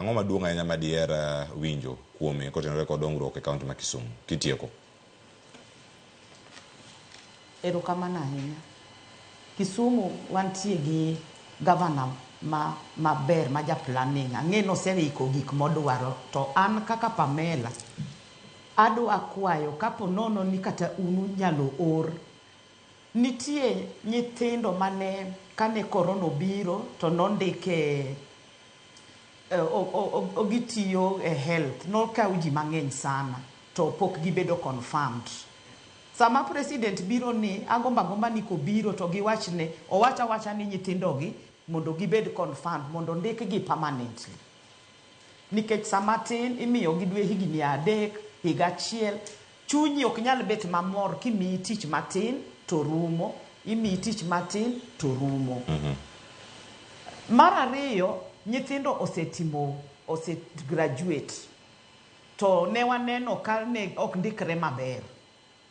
Ang'o maduong' ahinya ma diher winjo kuome kotenore kod dongruok e kaunti ma Kisumu? Kitieko. Erokamano ahinya. Kisumu wantie gi gavana ma maber ma ja planning. Ang'e ni oseiko gik modwaro to an kaka Pamela adwa kwayo kapo nono ni kata un unyalo or. Nitie nyithindo mane kane korona obiro to nondike gitiyo e health nokaw ji mang'eny sana to pok gibedo confirmed. Sama president biro ni agombo agomba ni kobiro to giwachne owach awacha ni nyithindo gi mondo gibed confirmed mondo ondikgi permanently. Nikech sama tin imiyo gi dwe higni 3, higa 1, chunyi ok nyal bet mamor kimiyi tich matin to rumo, imiyi tich matin to rumo. Mar ariyo, nyithindo osetimo, ose graduate to ne waneno ka ne ok ndikre maber.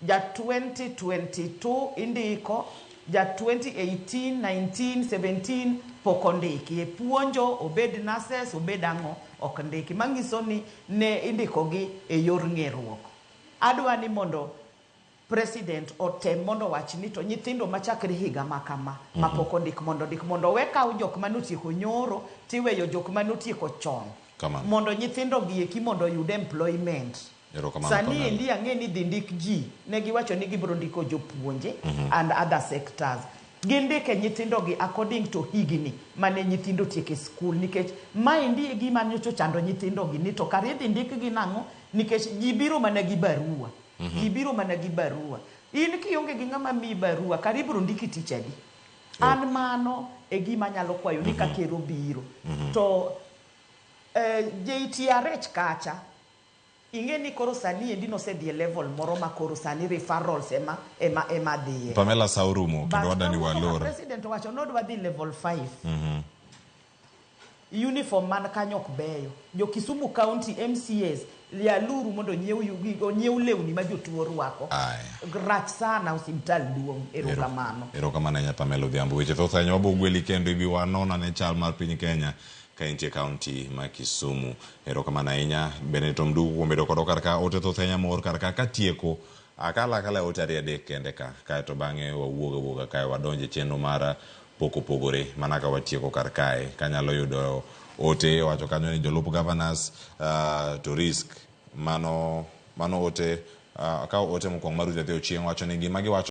Ja 2022 indiko, ja 2018, 19, 17 pok ondiki. E puonjo, obed nurses, obed ang'o, ok ndiki. Manyiso ni ne indikogi e yor ng'eruok. Adwa ni mondo president otem mondo owach ni to nyithindo machakre higa ma kama ma pok ondik mondo ondik mondo owe kaw jok manotieko nyoro tiweyo jok manotieko chon. Kamano. Mondo nyithindo gi eki mondo oyud employment. Erokamano, Sani Pamela. endi ang'e ni dhi ndik ji, ne giwacho ni gibiro ndiko jopuonje and other sectors. Gindike nyithindo gi according to higni mane nyithindo otieko e skul nikech maendi e gima nyocha ochando nyithindo gi ni to kare idhi ndikgi nang'o nikech ji biro mana gi barua. Ji biro mana gi barua. In kionge gi ng'ama miyi barua kare ibiro ndiki tich adi? An mano e gima anyalo kwayo ni ka ker obiro to JTRH kacha ing'e ni koro sani endi nosedhi e level moro ma koro sani referrals ema ema ema dhiye. Pamela sa orumo kendo But wadani kawuono ka walor. president owacho nodwa dhi level 5. Uniform man kanyo ok beyo. Jo Kisumu County MCAs yaluru mondo onyiew lewni ma jotuo rwako. Aya. Rach sana osiptal duong'. Erokamano. Erokamano ahinya Pamela Odhiambo. Weche thoth ahinya wabo gweli kendo ibi wanon ane chal mar piny Kenya ka intie kaunti ma Kisumu. Erokamano ahinya Benedict Omdugu kuom bedo kodwa kar ka. Ote thoth ahinya moor kar ka. Katieko, akal akala e ote 2 3 kende ka. Kaeto bang'e wawuog awuoga kae wadonje chenro mar pok opogore mana ka watieko kar kae. Kanyalo yudo ote wacho kanyo ni jolup governors to risk. Mano ote, akawo ote mokwongo mar Ruth Nyathi Ochieng' wacho ni gima giwacho